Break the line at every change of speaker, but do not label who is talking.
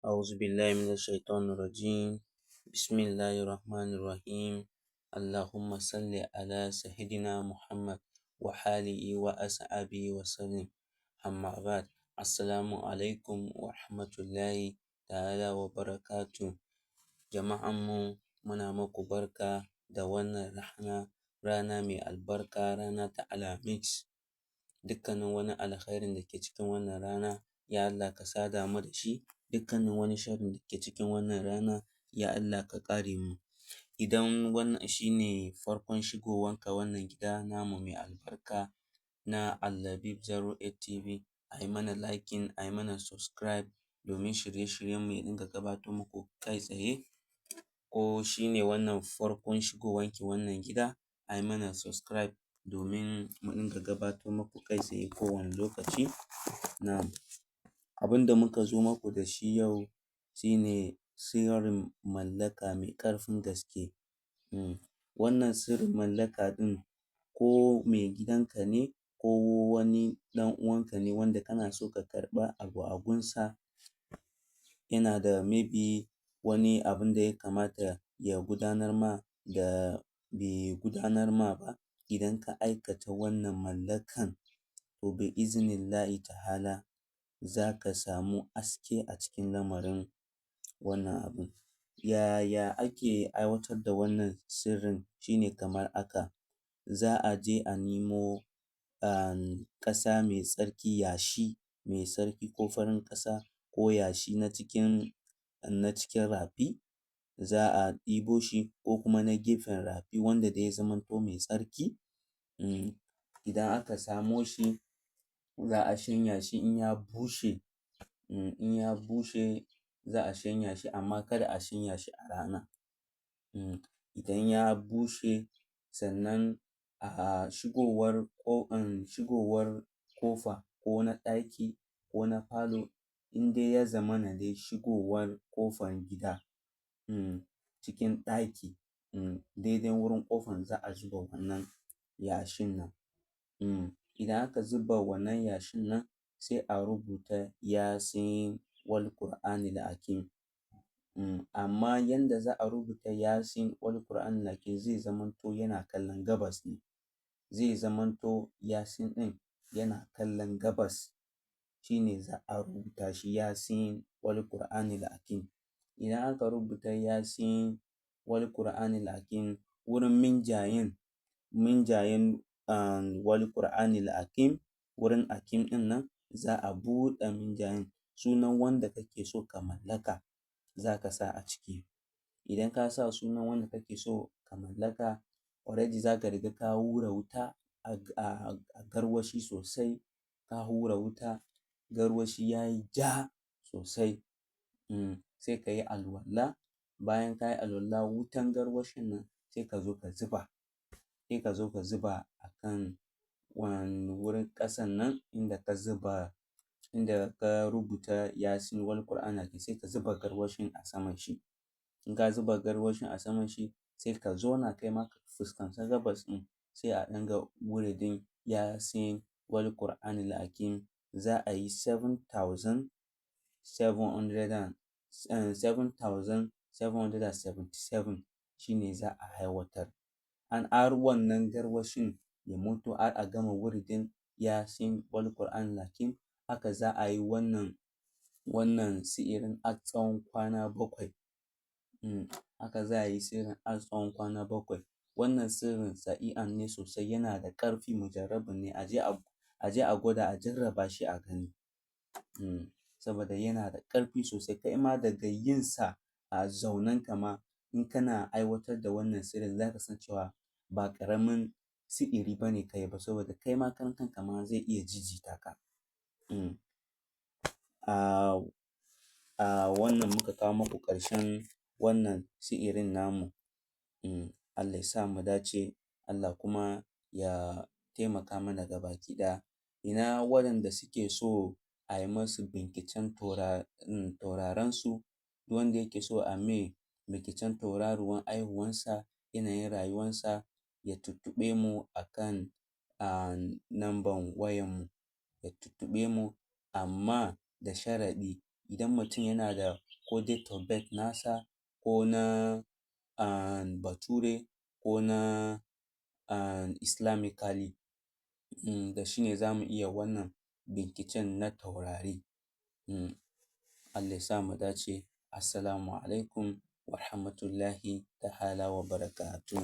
أعوذ بالله من الشيطان الرجيم. بسم الله الرحمن الرحيم. اللهم صل على سيدنا محمد وآله وأصحابه وسلم. أما بعد، السلام عليكم ورحمة الله تعالى وبركاته. Jama'anmu, muna muku barka da wannan rana, rana mai albarka, rana ta Alhamis. Dukkanin wani alkhairin da ke cikin wannan rana, ya Allah ka sada mu da shi, dukkanin wani sharrin da ke cikin wannan rana, ya Allah ka kare mu. Idan wannan shi ne farkon shigowanka wannan gida namu mai albarka na Al-Labib 08 TV, a yi mana liking, a yi mana subscribe domin shirye-shiryenmu ya dinga gabato muku kai tsaye. Ko shi ne wannan farkon shigowanki wannan gida, a yi mana subscribe domin mu dinga gabato muku kai tsaye kowane lokaci. Na'am. Abin da muka zo muku da shi yau shi ne sirrin mallaka mai ƙarfin gaske. Wannan sirrin mallaka ɗin, ko mai gidanka ne ko wani ɗan uwanka ne wanda kana so ka karɓa abu a gunsa, yana da maybe wani abun da ya kamata ya gudanar ma da bai gudanar ma ba, idan ka aikata wannan mallakan, to bi iznillahi ta'ala za ka samu haske a cikin lamarin wannan abun. Yaya ake aiwatar da wannan sirrin? Shine kamar haka: za a je a nemo ƙasa mai tsarki, yashi mai tsarki, ko farin ƙasa ko yashi na cikin rafi, za a ɗibo shi, ko kuma na gefen rafi wanda dai ya zamanto mai tsarki. Idan aka samo shi, za a shanya shi in ya bushe. In ya bushe, za a shanya shi, amma kada a shanya shi a rana. Idan ya bushe, sannan a shigowar ƙofa, ko na ɗaki ko na falo, in dai ya zamana dai shigowar ƙofar gida, cikin ɗaki, daidai wurin ƙofan za a zuba wannan yashin nan. Idan aka zuba wannan yashin nan, sai a rubuta Yasin wal Qur'anil Hakim. Amma yanda za a rubuta Yasin wal Qur'anil Hakim, zai zamanto yana kallon gabas ne. Zai zamanto Yasin ɗin yana kallon gabas, shine za a rubuta shi, Yasin wal Qur'anil Hakim. Idan aka rubuta Yasin wal Qur'anil Hakim, wurin minjayen wal Qur'anil Hakim, wurin Hakim ɗin nan, za a buɗe minjayen, sunan wanda kake so ka mallaka za ka sa a ciki. Idan ka sa sunan wanda kake so ka mallaka, already za ka riga ka hura wuta a garwashi sosai. Ka hura wuta, garwashi ya yi ja sosai. Sai ka yi alwala. Bayan ka yi alwala, wutan garwashin nan sai ka zo ka zuba. Sai ka zo ka zuba a kan wurin ƙasan nan inda ka zuba, inda ka rubuta Yasin wal Qur'anil Hakim, sai ka zuba garwashin a saman shi. In ka zuba garwashin a saman shi, sai ka zauna kai ma ka fuskanci gabas ɗin, sai a dinga wuridin Yasin wal Qur'anil Hakim. Za a yi 7777, shine za a aiwatar. An har wannan garwashin ya mutu, har a gama wuridin Yasin wal Qur'anil Hakim. Haka za a yi wannan sihirin har tsawon kwana 7. Haka za a yi sirrin har tsawon kwana 7. Wannan sirrin sahihan ne sosai, yana da ƙarfi, mujarrabin ne. A je a gwada, a jarraba shi a gani. Saboda yana da ƙarfi sosai. Kai ma daga yin sa a zaunenka ma, in kana aiwatar da wannan sirrin, za ka san cewa ba ƙaramin sihiri ba ne kai ba, saboda kai ma karan kanka ma zai iya jijita ka. A wannan muka kawo muku ƙarshen wannan sihirin namu. Allah ya sa mu dace, Allah kuma ya taimaka mana gabaki ɗaya. Ina waɗanda suke so a yi masu binciken taurarensu, duk wanda yake so a mai binciken tauraruwan haihuwansa, yanayin rayuwansa, ya tuntuɓe mu a kan namban wayanmu, ya tuntuɓe mu, amma da sharaɗi idan mutum yana da ko date of birth nasa, ko na Bature, ko na Islamically. Da shi ne za mu iya wannan binciken na taurari. Allah ya sa mu dace. Assalamu alaikum wa rahmatullahi ta'ala wa barakatuhu.